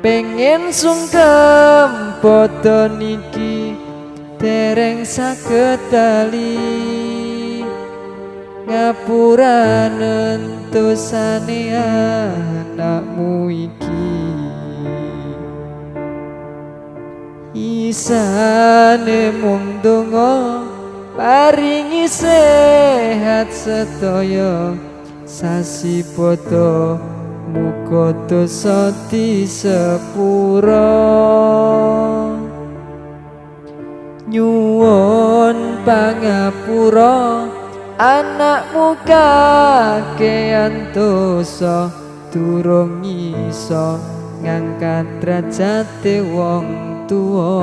Pengen sungkem padha niki dereng saged bali. Ngapuranen dosane anakmu iki. Isane mung donga paringi sehat sedaya sasi padha muga dosa disepura. Nyuwun pangapura anakmu kakean dosa durung iso ngangkat derajate wong tuwa.